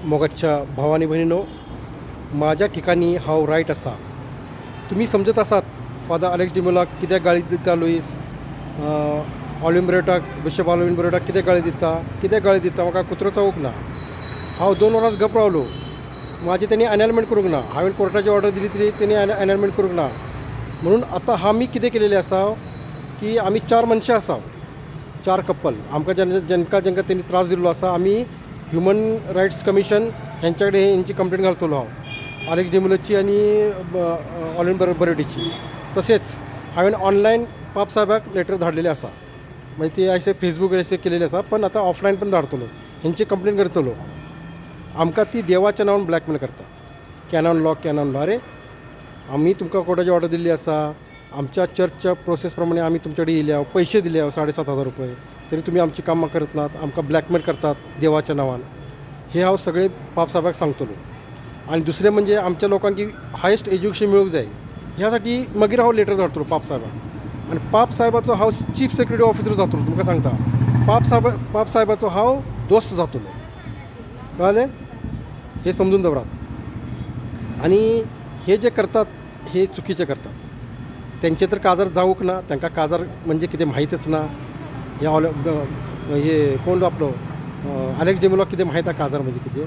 मोगाच्या भाव आनी भयणीनो, माझ्या ठिकाणी हांव रायट आसा. तुमी समजत आसात फादर अलेक्स डिमोलाक कित्याक गाळी दिता लुईस, ऑलिन बरोटाक, बिशप ऑलिन बरोटाक कित्याक गाळी दिता, कित्याक गाळी दिता. म्हाका कुत्रो चावूंक ना. हांव 2 वरां गप रावलो. म्हाजी तेणी एनलमेंट करूंक ना. हांवें कोर्टाची ऑर्डर दिली तरी तेणी एनलमेंट करूंक ना. म्हणून आतां आमी कितें केलेलें आसा की आमी चार मनशां आसा, चार कपल. आमकां जेन्ना जेंकां जेंकां तेणी त्रास दिल्लो आसा, आमी ह्युमन रायट्स कमिशन हेंच्या कडेन हेंची कंप्लेन घालतलो हांव, आलेक्स डिमोलोची आनी ऑलिन बरोटीची. तशेंच हांवें ऑनलायन पाप साहेबाक लेटर धाडलेले आसा, मागीर ती अशें फेसबूक अशें केलेले आसा, पण आतां ऑफलायन पण धाडतलो, हेंची कंप्लेन करतलो. आमकां ती देवाच्या नांवान ब्लॅकमेल करतात, कॅनॉन लॉ, कॅनॉन लॉ. अरे, आमी तुमकां कोर्टाची ऑर्डर दिल्ली आसा. आमच्या चर्चच्या प्रोसेस प्रमाणे आमी तुमच्या कडेन येयल्या, पयशे दिले 7500 रुपये, तरी तुमी आमची कामां करत नात, आमकां ब्लॅकमेल करतात देवाच्या नांवान. हे हांव सगळे पाप साहेबाक सांगतलो. आनी दुसरें म्हणजे आमच्या लोकांक हायस्ट एज्युकेशन मेळूंक जाय, ह्या साठी मागीर हांव लेटर धाडटलो पाप साहेबाक. आनी पाप साहेबाचो हांव चीफ सेक्युरिटी ऑफिसर जातलो, तुमकां सांगता. पाप साहेबाचो हांव दोस्त जातलो, कळ्ळें? हे समजून दवरात. आनी हे जे करतात हे चुकीचे करतात. तेंचे तर काजार जावंक ना, तांकां काजार म्हणजे कितें माहीतच ना. हे ऑल हे कोण आपलो अलेक्स डिमोलाक कितें माहीत आहा काजार म्हणजे कितें?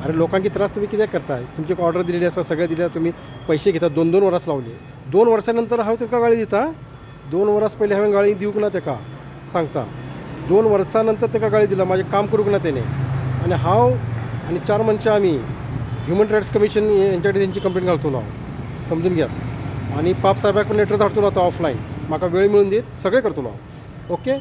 अरे, लोकांक त्रास तुमी कित्याक करताय? तुमची ऑर्डर दिलेली आसा, सगळें दिलें, तुमी पयशे घेतात. 2-2 वरां लावली. 2 वर्सां नंतर हांव ताका गाळी दिता? 2 वरां पयलीं हांवें गाळी दिवंक ना ताका, सांगता. 2 वर्सां नंतर ताका गाळी दिला. म्हाजें काम करूंक ना तेणें. आनी हांव आनी चार मनशां आमी ह्युमन रायट्स कमिशन हेंच्या कडेन तेंची कंप्लेन घालतलो हांव, समजून घेयात. आनी पाप साहेबाक पण लेटर धाडटलो आतां ऑफलायन. म्हाका वेळ मेळून दीत, सगळें करतलो हांव. ओके.